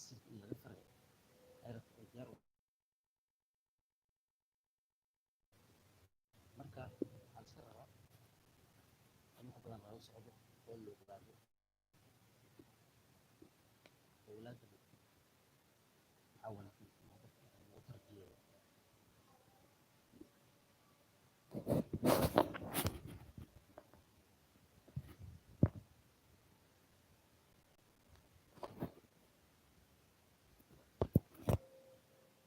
Siilka in laga farxiyo ay rabto ay diyaar u. Marka waxaa la iska rabaa in wax badan lala socdo oo la ogaado owlaadda. Waxaa wanaagsan